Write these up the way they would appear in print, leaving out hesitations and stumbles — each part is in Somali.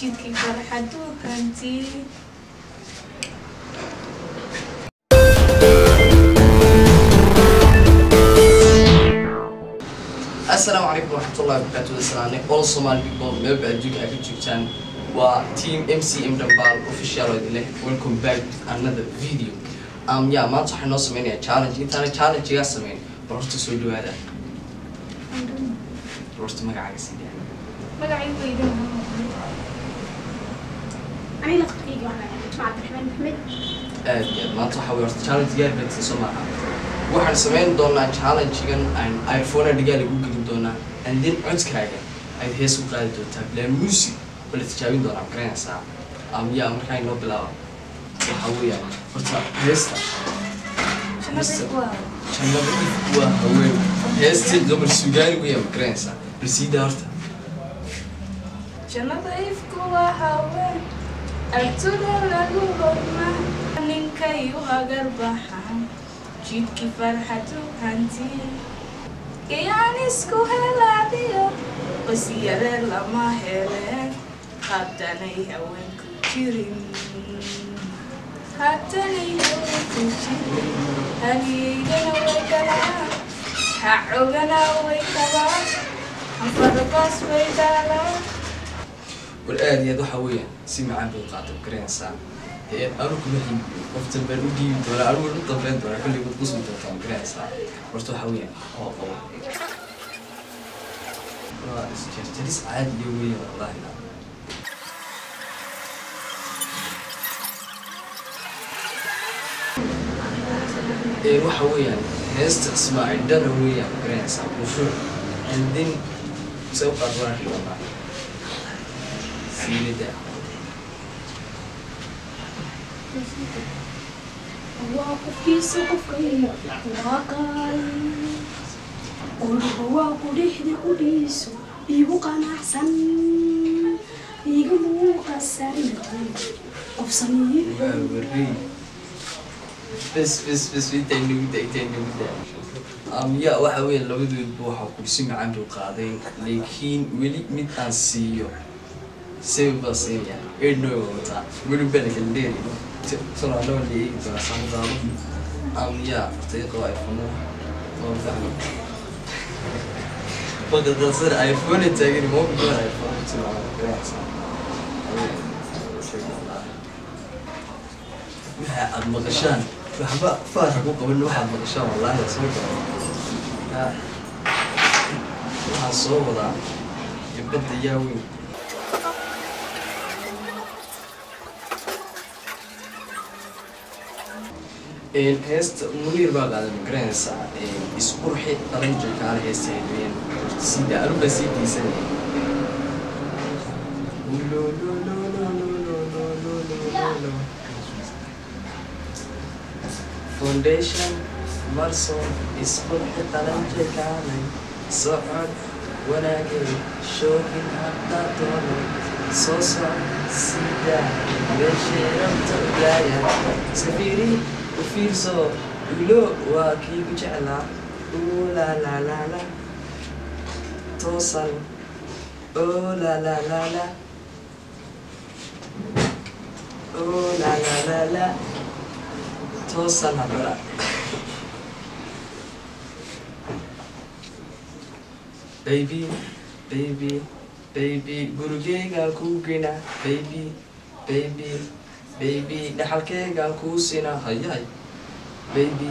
Jidkii farxadu hanti. Assalaamu calaykum waraxmatullahi wabarakaatu. Salaane all Somali people meel ba adduunka ay ka joogtaan, waa team MCM Dhambaal Official oo idin leh welcome back with another video. Ya maanta waxaan noo sameynayaa challenge. Intaana challenge-gaa sameyn, bal horta soo dhawaada. Bal horta magacaaga sii daa. Magacaygu idin. Aniga laftirkayga waxaan ahay Jumca Cabdiraxmaan Maxmed. Aad iyo aad. Maanta waxaa weye horta challenge gaar baadsin soo maaha. Waxaan sameyn doonaa challenge-gan aan iPhone dhigaa lagu gelin doonaa, and then codkaaga ayaad hees u qaadi doontaa bilaa music oo la tijaabin doonaa, magaranaysaa? Ya markaa inoo bilaaba. Waxa weeyaan horta heesta Jannada Ifku Waa Haween, heestii Qamar Sugaani weeyaan, magaranaysaa? Bal siidaa horta. Jannada ifku waa haween, agtooda lagu horma, ninkay u hagar baxaan, jidkii farxadu hanti, gayaan isku helaadiyo qasiyade lama heleen, haddanay haweenku jirin, haddanay haweenku jirin, haliyeygana way galaan, hacogana way qabaan, hanfarabaas way dhaalaan. War aad iyo aad. Waxa weeyaan si macaan bay u qaatay, magaranaysaa? Anu kuma xigiyo, qoftan baan u dhiibi doonaa, anigu u dambeyn doonaa, kolley waad qosli doontaa, magaranaysaa? Horta waxa weeyaan oo qabo waa isjarjaris caadiya weeyaan, wallahi. Waxa weeyaan heesta Ismaaciil Dhana weeyaan, magaranaysaa? Qushuuc, and then se u qaad waan arki doonaa siilida. Waa qofkiisa qofkayga waa qaali, qurba waa qudhixda qudhiiso, igu qanacsan, iga muuqasan qofsaniyo. Waa wareey. Bes bes bes, intay nagu da, intay nagu da. Ya waxa weeye labadoodba waxaa kursi macaan bay qaadeen, laakiin weli mid aan siiyo seven baan siinaya, eight way wataa, weli baa la kala dheeri sano anaba la eegi doonaa saxdaado. Ya fartay qaba iPhone waa fahmi baqadasana iPhone taagan ma ku doona iPhone ku tilmaamo, garanaysaa? Waxa aad maqashaan waxba faarka ku qaban, waxaad maqashaan wallaahi soo galo. Waxaan soo wadaa gabadda yaa weyn. Heesta Muniir baa qaaday, ma garanaysaa? Isqurxi qalanjo kaale heesta weeyaan. Sida anu baa sii deysanaya. Foundation marso, isqurxi qalanje kaalay, socod wanaagay, shoogin hadda doono, soo soc sida meeshay rabta ugaaya, iska fiiri, u fiirso ulo, waa kii ku jeclaa, uu la la la la toosan, oo la la la la, oo la la la la toosan haddana. Baby baby baby, gurigeygaan kuu geyna, baby baby baby, dhaxalkeygaan kuu siinaa, hayay baby,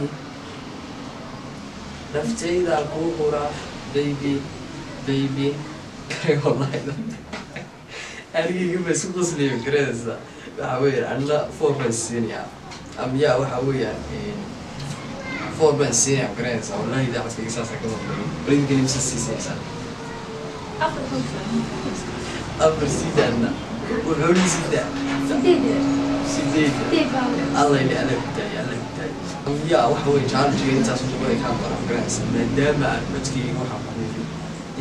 naftaydaan kuu quraa, baby baby. Wallahi anigayga ba isku qoslaya, garanaysaa? Waxa weeyaan anna 4 baan siinayaa. Ya waxa weeyaan 4 baan siinaya, garanaysaa? Wallahi idaacadkayga saasa ka maqlay. Bal idinkani mise siisanaysaa? 4. 4 sidaadna wuxuuna sidaa 8. Alla ili alla ku daaya, alla ku daaya. Ya waxa weeye challenge intaas ugu ay kaan doonaa, garanaysaa? Maadaama aan codkayga waxaan kuuri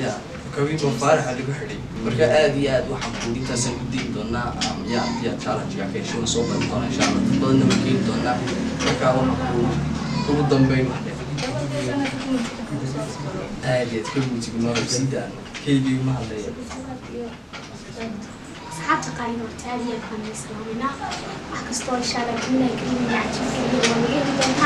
ya kabiba faaraxa lagu xidhay, marka aad iyo aad waxaan kuuri intaasaan ku dayi doonaa. Ya haddii aad challenge-ga ka hesho waan soo bari doonaa insha Allah, dad badanna waan keeni doonaa. Marka waxaan kuuri ugu dambeyn wax dhe aad iyo aad ka muutig ma sii daano keligay ma hadlaya. Asxaabta. Qaaliga horta aad iyo aad baan idin salaaminaa. Wax kastoo insha Allah kamilaha kariim cajiibka iyo waa naga heli doontaan.